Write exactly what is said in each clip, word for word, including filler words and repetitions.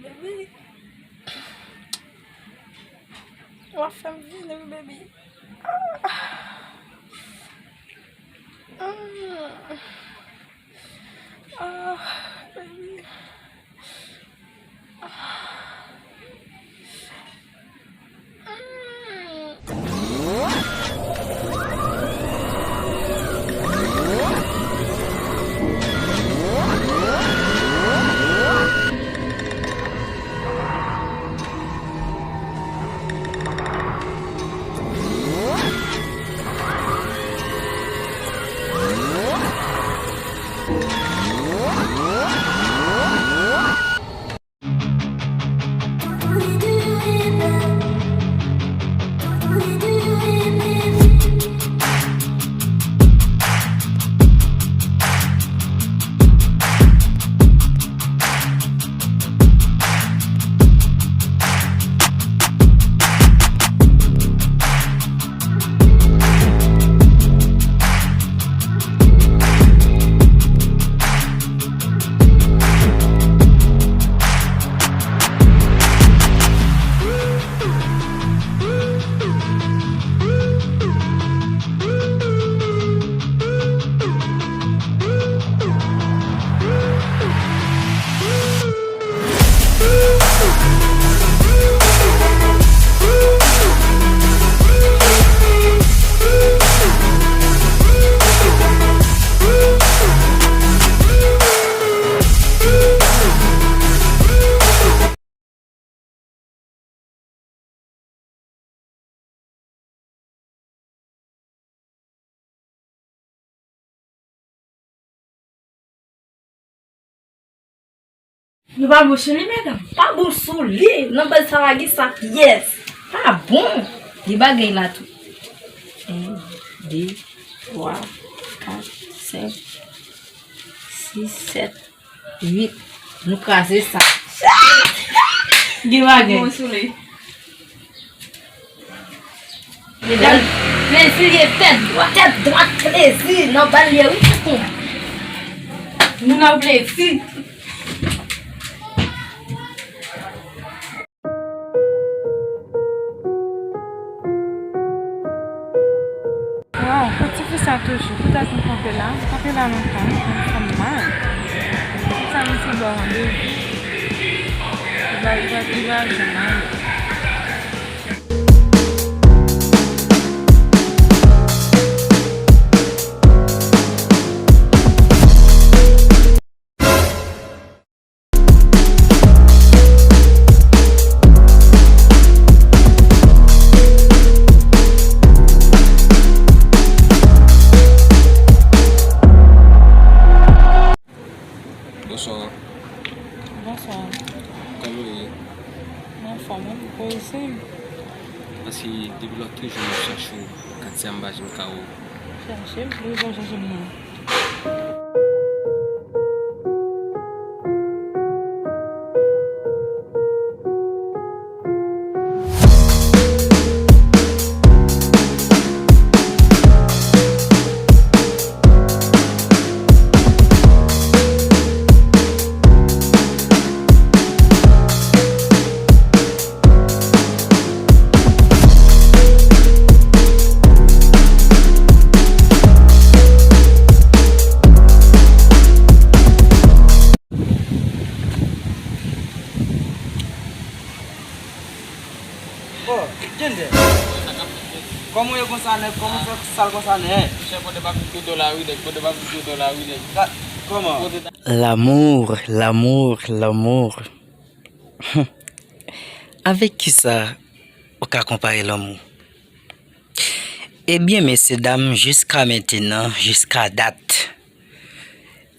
Baby. W ap fè m vini, wi, baby. Ah. Mm. Ah, baby. Ah. Nou pa bon sou li, medam. Pa bon sou li. Nan bèl sa la gen sa pyès. Pa bon. Gen bagay la tou. En, de, twa, kat, senk, sis, sèt, uit. Nou kraze sa. Gen bagay. Bon sou li. Medam, plezi ye tèt dwat, tèt dwat plezi nan bal ye wi. Nou nan plezi. Waw, kot tifi sa toujou? Poutèt m kanpe la, m kanpe la lontan, m fè m mal. Poukisa misye ba w randevou? Li va, li va, li va janm ale. Bonswa. Bonswa. Kòman w ye? M anfòm, wi. Poze. Paske depi lòt jou m ap chache w, katye a m pa janm ka wè w. Chache m? Poukisa w chache m nan? Oh, Jende. Kòman w ye konsa, nèg? Kòman w fè sal konsa, nèg? Monchè, pote pa vin dodo la wi, nèg. Pote pa vin dodo la wi, nèg. Kòman? L'amour, l'amour, l'amour. Avèk kisa ou ka konpare lanmou? Ebyen, mesye dam, jiska mentenan, jiska dat,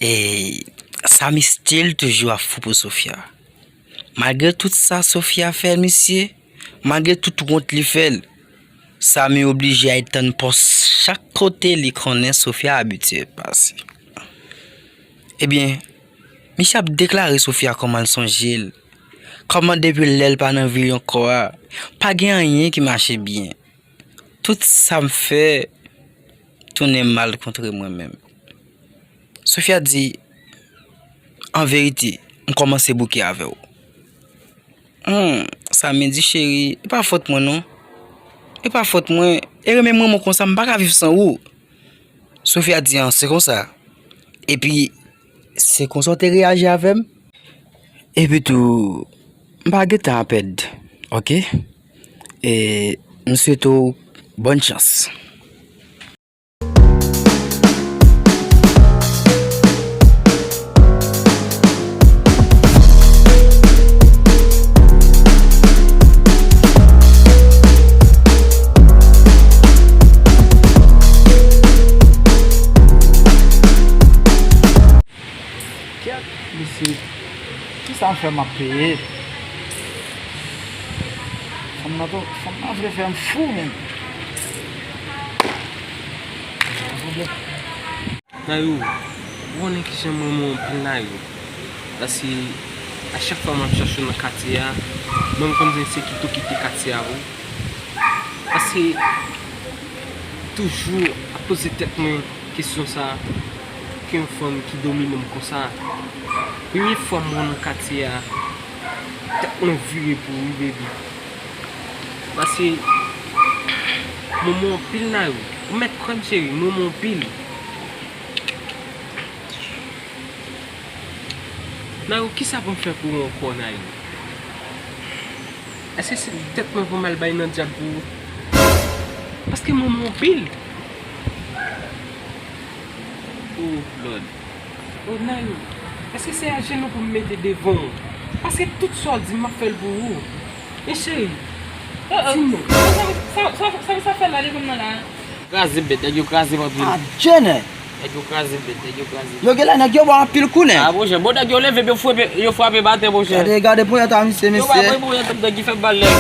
e, Samy still toujou ap fou pou Sofia. Malgre tout sa Sofia fè misye, malgre tout wont li fè l, Samy oblije al tann pòs chak kote li konnen Sofia abitye pase. Ebyen, misye ap deklare Sofia kòman l sonje l, kòman depi lè l pa nan vi l ankò a, pa gen anyen ki mache byen. Tout sa m fè tounen mal kontre mwen menm. Sofia di, an verite, m kòmanse bouke avè w. Hmm, Samy di, cheri, e pa fòt mwen non. E pa fòt mwen. E renmen mwen konsa, m pa ka viv san ou. Sofia di, an, se konsa. Epi, se konsa w te reyaji avè m? Epi tou, m pa gen tan a pèd, oke? E m swete w bòn chans. Kèt, mesye, kisa fè m ap peye? Fanm nan tou, fanm nan vle fè m fou menm. Nayou, ou konnen kijan m renmen w anpil, Nayou. Paske a chak fwa m ap chache w nan katye a, mwen m konn se kite w kite katye a pou. Paske toujou ap poze tèt mwen kesyon sa a, ki yon fanm ki domine m konsa. Premye fwa m wè w nan katye a, tèt mwen vire pou ou, wi, baby. Paske m renmen w anpil, Nayou. Ou mèt kwè m, cheri, m renmen w anpil. Nayou, kisa pou m fè pou ou ankò, Nayou? Èske se tèt mwen pou m al bay nan dyab pou ou? Paske m renmen w anpil. Oh, Lord. Oh, Nayou, èske se ajenou pou m mete devan w? Paske tout sa w di m, m ap fè l pou ou. Men cheri, di m non. Sa, sa, sa, sa, sa fè la devan m nan la? Kraze bèt, nèg yo kraze m anpil. Adjene! Nèg yo kraze bèt, nèg yo kraze. Yo genlè nèg yo ba w anpil kou, nèg. Ah, monchè, bon, nèg yo leve, yo frape, yo frape m atè, monchè. Gade, gade ponyèt a misye, mesye. Yo ba mwen ponyèt, nèg ki fè m mal, nèg.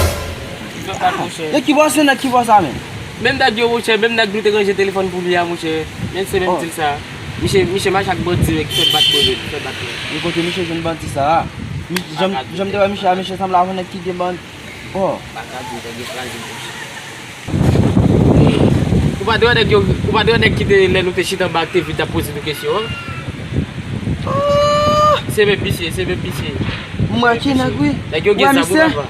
Ki fè m mal, monchè. E ki bò se nèg ki fè sa menm? Menm nèg yo, monchè, menm nèg nou te ranje telefòn pou li a, monchè. Men se menm di l sa. Misye, misye mache ak bandi, nèg ki fè bat mwen, ki fè bat mwen. E kote misye jwenn bandi sa a? Mi-, jan, jan m te wè misye a, misye sanble avè nèg ki gen bandi. Oh. Pa ka di, nèg yo kraze m, monchè. Ou pa t wè nèg yo, ou pa t wè nèg ki te, lè nou te chita anba ak te vin t ap poze nou kesyon an? Oh! Se menm misye, se menm misye. M wè ki nèg, wi. Nèg yo gen zam, wi, papa.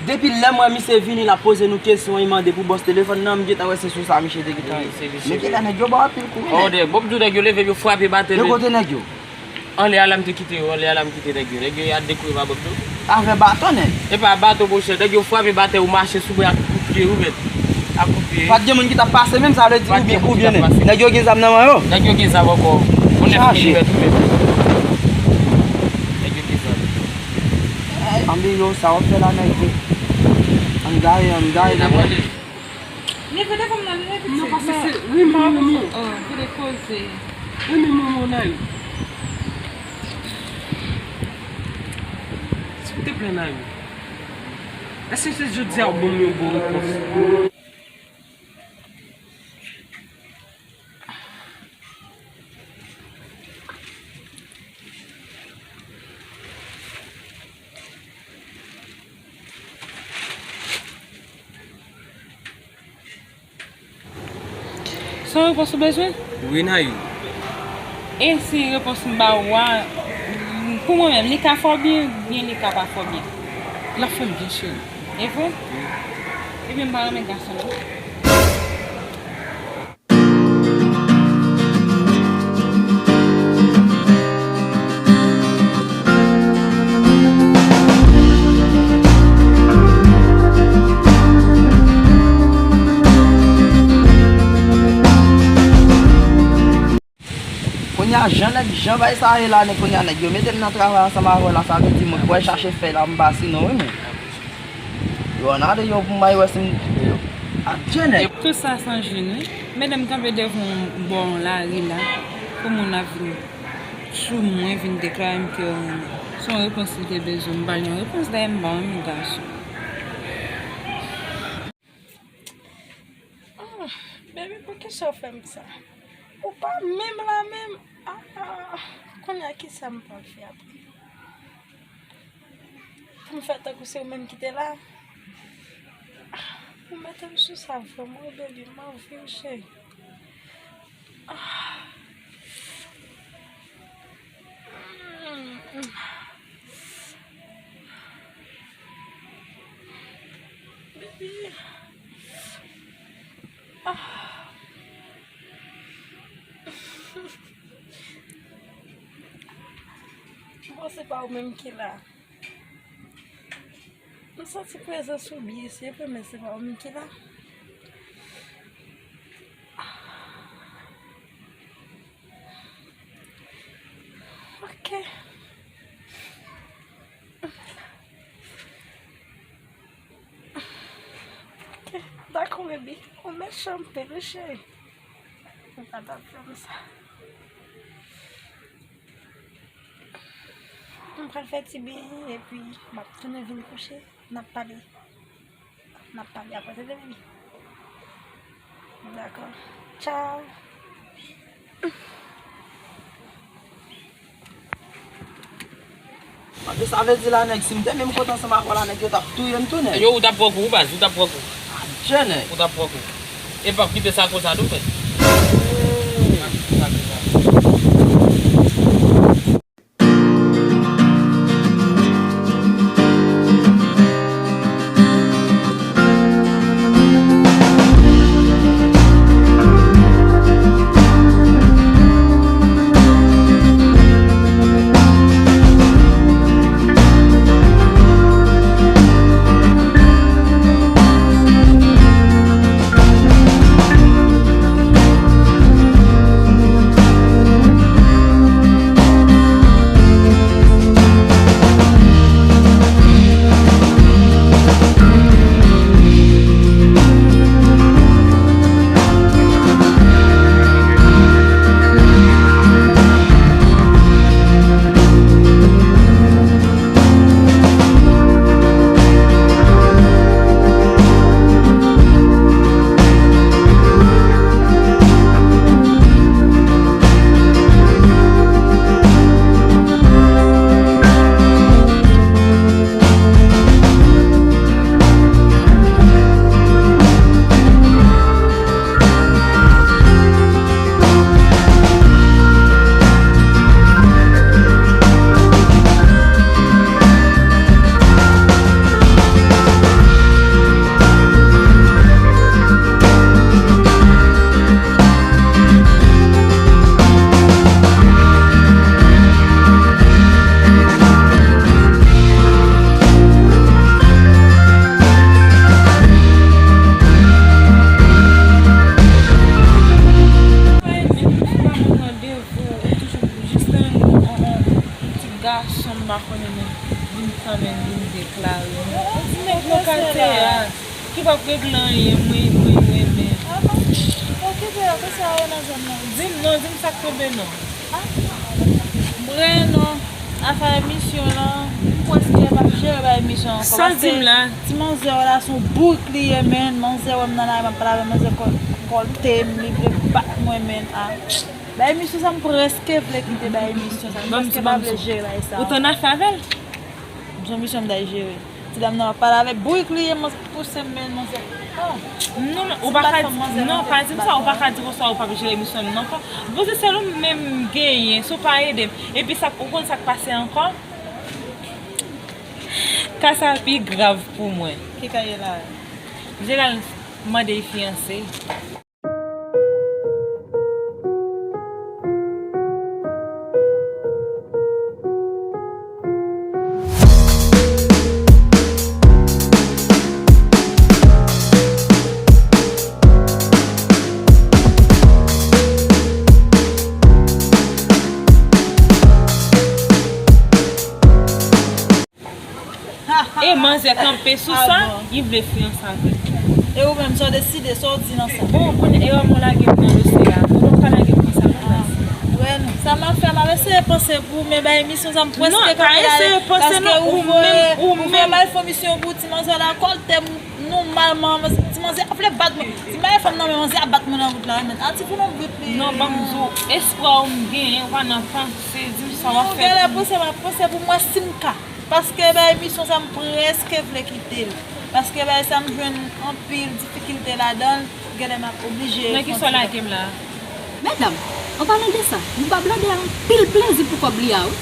Depi lè m wè misye vini, l ap poze nou kesyon, li mande pou bòs telefòn nan, m gentan wè se sou sa misye te gentan ye. Wi, se misye. Men genlè nèg yo ba w anpil kou, wi. Oh, nèg, bon, m di w, nèg yo leve, yo frape m atè. Yo kote nèg yo? Anlè a la m te kite yo, anlè a la m kite nèg yo. Nèg yo ya dekore pa bòm tou. Avè baton, nèg? E pa baton, monchè. Nèg yo frape m atè, yo mache sou mwen ak kout pye, wi, mèt. Ak kout pye. Pa t gen moun ki t ap pase menm, sa vle di, oubyen, oubyen nèg yo gen zam nan men yo? Nèg yo gen zam ankò. Yon nèf milimèt, wi, mèt. Nèg yo gen zam. Anbe yo, sa w ap fè la, nèg yo? Ann gaye, ann gaye, nèg yo. Leve devan m nan, leve piti. Non, paske se renmen manman. Oh, gade koze. Renmen manman w, Nayou. Silteplè, Nayou. Èske se jodi a w ban m yon bon repons? Se yon repons ou bezwen? Wi, Nayou. E si repons m ba ou a, pou mwen menm, li ka fè w byen, byen li ka pa fè w byen? L ap fè m byen, cheri. E vre? Wi. Ebyen, m pa renmen gason, non. Kounye a, jan nèg, jan bay sa ye la, nèg, kounye a, nèg yo mete m nan travay ansanm avè w la, sa vle di mwen kwè chache fèy la pou m pa sinon, wi, men. Yo ann ale yo pou m bay wè si m, yo, adje nèg. Tout sa san jwenn, wi. Medam kanpe devan yon bò yon lari la, pou moun ap vin sou mwen, vin deklare m ke yo renmen. Se yon repons li te bezwen, m ba l yon repons, dayè m pa renmen gason. Ah, baby, poukisa w fè m sa? Ou pa menm la menm. Ah, kounye a, kisa m pral fè apre? Pou m fè tankou se ou menm ki te la? Ah, ou mete m sou sa vrèman, wi, baby, m anvi w, cheri. Ah. Mm, mm. Ah. Bon, se pa ou menm ki la. M santi prezans ou byen, se vre, men se pa ou menm ki la. Ok. Ok, dakò, baby. Ou mechan anpil, wi, cheri. Ou pa t ap fè m sa. M pral fè ti byen, epi m ap tounen vin kouche. N ap pale. N ap pale apre, tande, baby. Dakò. Tchaw. Mande sa vle di la, nèg, si m te menm kote ansanm avè w la, nèg, yo t ap touye m tou, nèg. Yo, ou t ap pran kou, wi, baz, ou t ap pran kou. Adje, nèg. Ou t ap pran kou. E p ap kite sa konsa tou, frè. Ou toujou jis yon, yon, yon, yon ti gason m pa konnen, men vin kanmenm vin deklare. Yon ti nèg nan katye a ki p ap regle anyen, mwen, mwen renmen. Okipe yo, kisa yo nan zòn nan? Di m non, di m sa k tonbe non. Mwen non. Afè emisyon lan, m prèske p ap jere bay emisyon an. Sa di m la? Ti manzè wè la se yon bourik li ye, men manzè wè m nan lari, m ap pale avè manzè kò, kò l te m, li vle bat mwen, men, a. Bay emisyon sa, m prèske vle kite bay emisyon sa. M prèske pa vle jere bay sa. Ou t annafè avè l? Jan misyon m t al jere. Ti dam nan ap pale avè bourik li ye, m pouse m, men manzè. Oh. Non, men ou pa ka di, non, pa di m sa, ou pa ka di konsa ou p ap jere emisyon m nan ankò. Bon, se sèl ou menm m genyen, si w pa ede m. Epi sa, ou konn sa k pase ankò? Ka sa pi grav pou mwen. Ki ka ye la? Jeral mande l fiyanse. E manzè kanpe sou sa, li vle fiyanse avè l. E ou menm, sa w deside, sa w di nan sa? Bon, kounye e wè m lage m nan dosye a. Ou pa ka lage m konsa non, baz. Wè, non. Sa m ap fè, m ap eseye panse pou, men bay emisyon sa m prèske kanpe la, paske ou voye, ou voye m al fè misyon pou ti manzè la, kòltè m, nòmalman, ti manzè ap vle bat mwen. Si m bay fanm nan, men manzè ap bat mwen nan wout la, men a ti pou nan bout li. Non, ban m di w, espwa w m genyen, ou pa nan panse, di m sa w ap fè. Non, gade, panse, m ap panse pou m wè si m ka. Paske bay emisyon sa m prèske vle kite l. Paske bay sa m jwenn anpil difikilte ladan l, genlè m ap oblije. Nan kisa w lage m la? Medam, an palan de sa, m ba blòdè a anpil plezi pou kòb li a, wi.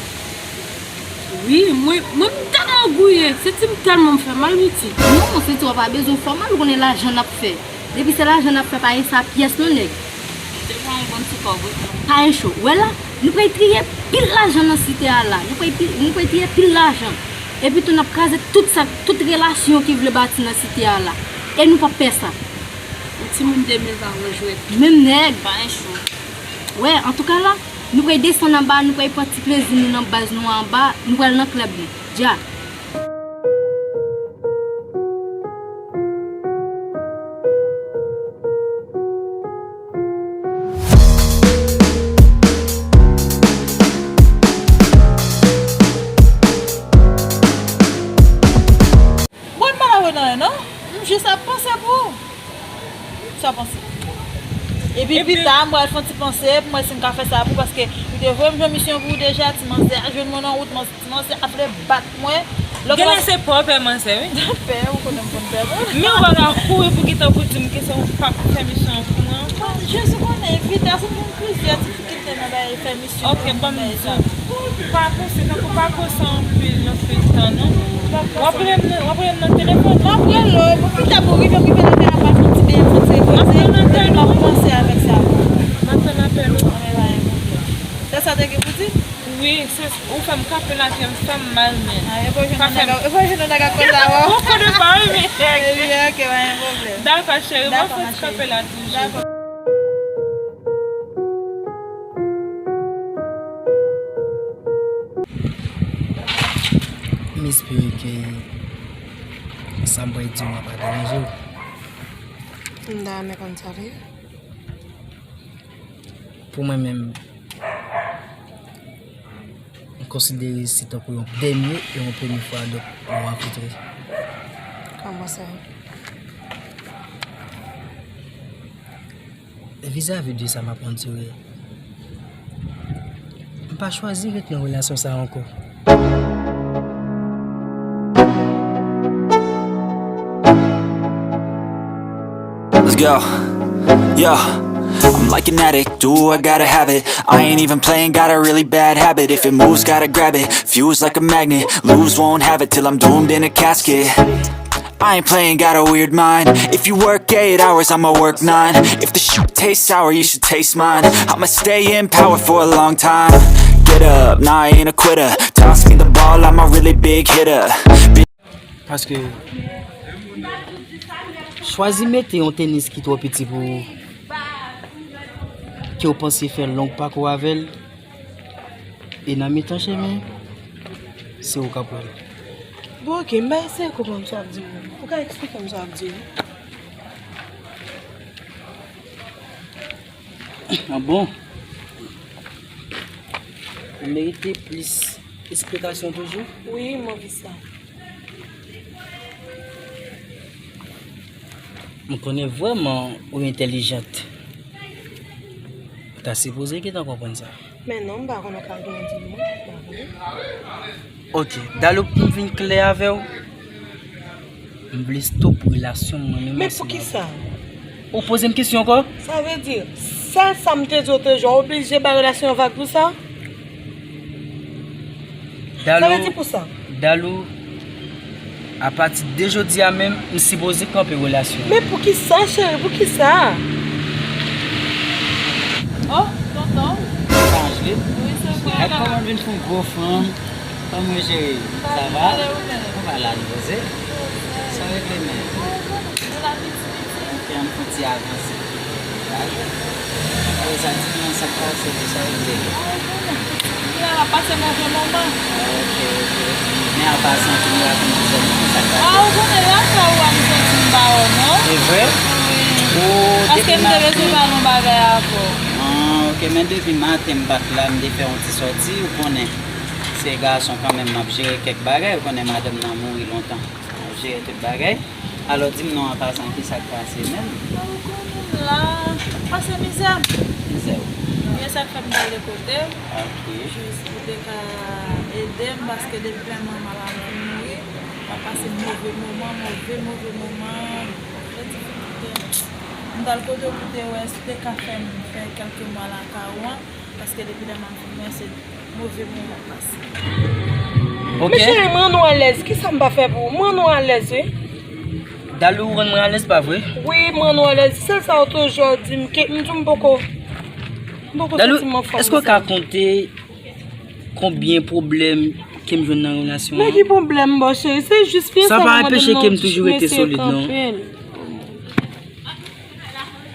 Wi, mwen, mwen m tèlman Ou ye, senti m tèlman m fè mal, Miti. Non, senti w pa bezwen fè mal, ou konnen lajan n ap fè. Depi se lajan n ap fè, pa gen sa pyès non, nèg. M te pran yon bon ti kòb, wi. Pa gen cho. Wè la, nou pral triye pil lajan nan site a la. Nou pral pi-, nou pral triye pil lajan. Epi tou, n ap kraze tout sa, tout relasyon ki vle bati nan site a la. E nou p ap pè sa. Yon timoun de mil pa wè jwèt. Menm nèg. Pa gen cho. Wè, antouka la, nou pral desann anba, nou pral pran ti plezi nou nan baz nou anba, nou pral nan klèb nou. Dja. Mwen pa wè nan non. M jis ap panse pou ou. Sa w panse? Epi pita, m pral fè yon ti panse pou m wè si m ka fè sa pou ou, paske ou te voye m jwenn misyon pou ou deja, ti manzè a jwenn mwen nan wout, manzè, ti manzè ap vle bat mwen. Genlè se pè w pè manzè, wi. Pè, ou konnen m konn pè mwen. Men ou pa ka kouri pou gentan pou di m ke se ou k ap fè misyon an pou mwen ankò. Jezi konnen, Vita, se yon moun plizyè ti Ki te nan bagay fè misyon. Ok, ban m di w. Pa panse, tankou pa panse anpil, anpil tan, non. W ap rele m nan, w ap rele m nan telefòn. M ap rele w, epi pita pou rive, rive nan kay la, m ap fè yon ti benyen, fè yon ti repoze, epi m ap panse avèk sa. M ap tann apèl ou. Anben, pa gen pwoblèm. Se sa w te gen pou di? Wi, se ou fè m kanpe lakay, m fè m mal, men. Ah, e pa jwenn nan nèg, e pa jwenn nan nèg ak koze avè w. Ou konnen pa, wi, men. Ebyen, ok, pa gen pwoblèm. Dakò, cheri, m ap fè ti kanpe la toujou. Dakò. M espere ke sa m pral di w la pa deranje w. M ta renmen konn sa li ye. Pou mwen menm, m konsidere se tankou yon dènye e yon premye fwa, donk, nou rankontre. Kòman sa? Vizavi de sa m ap andire, m pa chwazi ret nan relasyon sa a ankò. Let's go. Yeah. I'm like an addict, do I gotta have it. I ain't even playing, got a really bad habit. If it moves, gotta grab it. Fuse like a magnet, lose, won't have it till I'm doomed in a casket. I ain't playing, got a weird mind. If you work eight hours, I'ma work nine. If the shit tastes sour, you should taste mine. I'ma stay in power for a long time. Get up, nah, I ain't a quitter. Toss me the ball, I'm a really big hitter. Paske chwazi mete yon tenis ki twò piti pou ou, ke w panse fè long pakou avè l, e nan mitan chemen, se ou k ap pran l. Bon, ok, m pa eseye konprann sa w ap di m nan. Ou ka eksplike m sa w ap di m? Ah bon? Ou merite plis esplikasyon toujou? Wi, m anvi sa. M konnen vrèman ou entèlijant. Ou ta sipoze gentan konprann sa. Men non, m pa konn ou ka gen di non, m pa konnen. Ok, Dalou, pou m vin klè avè w, m vle stop relasyon mwen menm ansanm avè w. Men poukisa? Ou poze m kesyon ankò? Sa vle di, sèl sa m te di w te jwe, w oblije bay relasyon an vag pou sa? Sa vle di pou sa? Dalou, Dalou, apati de jodi a menm, m sipoze kanpe relasyon. Men poukisa, cheri, poukisa? Oh, tonton. Chanje. Wi, se vre. Gad kòman m vin fè yon gwo fanm. Kòman w ye, cheri? Sa va? Ou pa la, nou poze? Sa w regle menm? Ok, ann fè yon ti avanse. Apre sa, di m non, sa k pase, sa w regle? Ap pase move moman. Ok, ok. Men apa sa, ann rakonte zòt, sa k pase? Ah, ou konnen lakay ou a, m santi m pa wè w non. E vre? Wi. Paske m te bezwen pale yon bagay avè w. Ah, ok, men depi maten m pa t la, m te fè yon ti sòti, ou konnen. Se gason kanmenm, m ap jere kèk bagay, ou konnen madanm nan mouri lontan. M ap jere tout bagay. Alò, di m non, an pasan, ki sa k pase menm? Ou konnen m la, pase mizè m. Mizè w. Mizè sa k fè m vale kote w. Ok. Jis pou te ka ede m, paske depi lè manman la mouri, m ap pase move moman, move, move moman, move difikilte. M t al kote w pou te wè si w te ka fè m fè kèlke mwa lakay ou an, paske depi lè m ap vin wè se move moman m pase. Ok. Men cheri, m rann ou alèz. Kisa m pa fè pou ou? M rann ou alèz, wi. Dalou, ou rann mwen alèz, pa vre? Wi, m rann ou alèz. Sèl sa ou toujou di m ke m di w m poko, m poko Dalou, santi m anfòm, èske w ka konte konbyen pwoblèm ke m jwenn nan relasyon an? Men ki pwoblèm, bò cheri? Se jis fiyanse sa pa anpeche ke m toujou rete solid, non.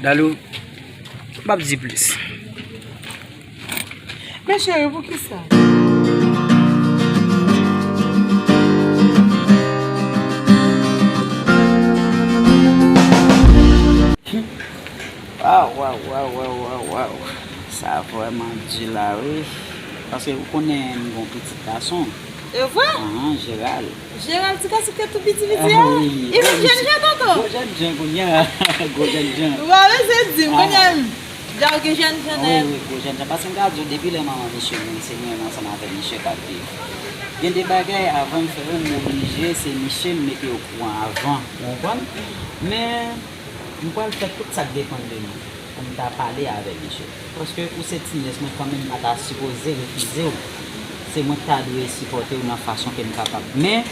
Dalou, m p ap di plis. Men cheri, poukisa? Waw, waw, waw, waw, waw, waw. Sa vrèman di la, wi. Paske ou konnen m gon pitit gason. E vre? Ahan, Jeral. Jeral, ti gason ki te tou piti piti a? Ah, wi. Li vin jèn jan, tonton? Gwo jèn jan kounye a. Gwo jèn jan. Ou pa bezwen di m, kounye a. Deja ou gen jèn jan nèt. Wi, wi, gwo jèn jan. Paske m ka di w, depi lè manman misye mouri, se mwen menm ansanm avèk misye k ap viv. Gen de bagay, avan m fè yo, m oblije, se misye m mete okouran avan. Ou konprann? Men, m pral fè tout sa k depann de mwen pou m ta pale avè misye. Paske ou se ti nyès mwen kanmenm, m pa ta sipoze refize w. Se mwen k ta dwe sipòte w nan fason ke m kapab. Men,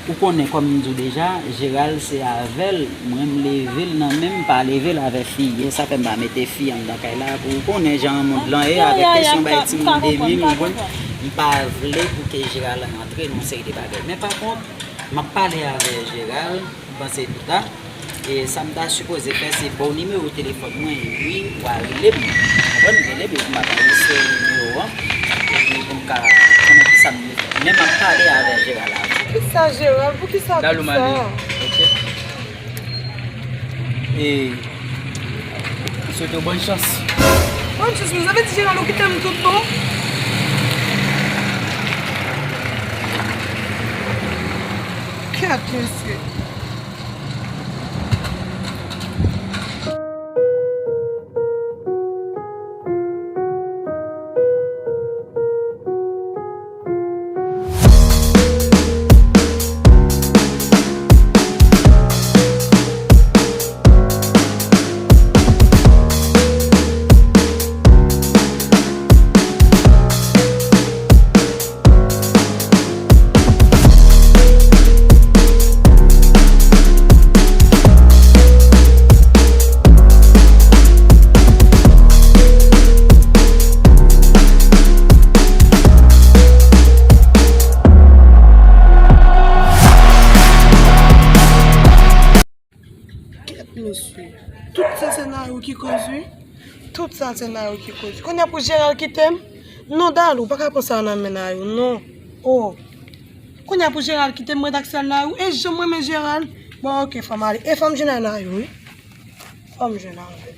ou konnen, kòm m di w deja, Jeral se avè l, mwen m leve l nan men m, m pa leve l avè fi. E sa fè m pa mete fi anndan kay la, pou ou konnen jan mond lan ye, avèk kesyon bay timoun de mil, ou konprann, m pa vle pou ke Jeral rantre nan yon seri de bagay. Men pa kont, m ap pale avè Jeral, m panse tout la. E sa m ta sipoze fè, se ba w nimewo telefòn mwen, epi w a rele m. Ou konprann? Rele m, epi m ap anrejistre nimewo an. Epi pou m ka konnen kisa m dwe fè. Men m ap pale avè Jeral avan. Poukisa Jeral? Poukisa tout sa? Dalou, m ale. Ok. E, m swete w bòn chans. Bòn chans, men sa vle di Jeral ou kite m tout bon? Kèt, mesye. Kèt, mesye. Tout sa se Nayou ki koz, wi. Tout sa se Nayou ki koz. Kounye a pou Jeral kite m? Non, Dalou, ou pa ka pran sa nan men Nayou, non. Oh. Kounye a pou Jeral kite m, mwen t ak sèl Nayou. E jan m renmen Jeral. Bon, ok, fò m ale. E fò m jwenn ak Nayou, wi. Fò m jwenn ak